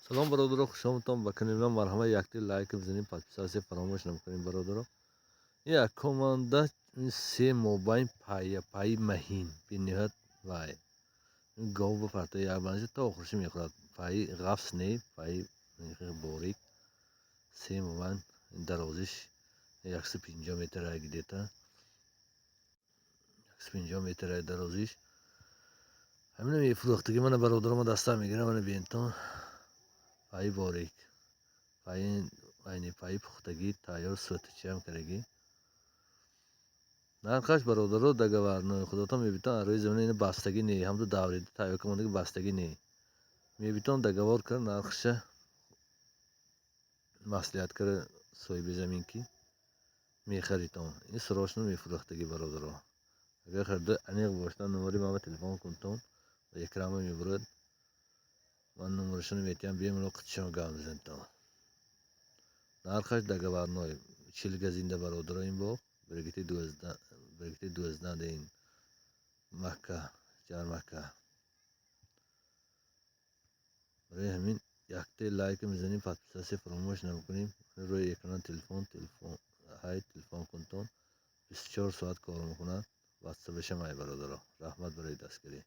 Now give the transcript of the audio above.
Салом, бародаро, хушомадтон ба канали ман. Марҳамат, якти лайк бизанем, подписаться фаромӯш намекунем, бародаро. Як команда се мобайн пая паи маҳин бениҳоят вай гов ба парта як банҷа то охирши мехӯрад. Паи ғафс не, паи борик, се мобайн, дарозиш 150 метр, где-то 150 метр дарозиш. Ҳамина мефурӯхтагӣ. Мана, бародаро, ма дастам мегирам, мана бентон, паи борик, паи айни паи пухтагӣ, тайёр, сӯтачиам кардагӣ. Нархаш, бародаро, договорной, худотон мебитон. Рӯи замина ина бастагӣ не, ҳамту даврида тайёр камондаги, бастагӣ не. Мебитон, договор кард, нархша маслиҳат кара соҳиби замин, ки мехаритон. Ин срочно мефурӯхтагӣ, бародаро. Агар харида аниқ бошад, номери ман ба телефон кунтон ва экранба мебурад, ман номерашонро метиҳам, бемалол қитшон гап мезанитон. Нархаш договорной, 40 газинда, бародаро. Ин боғ бригити 12 ин Макка, Ҷармакка. Барои ҳамин якте лайк мезанем, подписаться фаромӯш намекунем. Рӯи экран телефон ҳай, телефон кунтон, 24 соат кор мекунад. Ватсапашам ай, бародаро. Раҳмат барои дастгирӣ.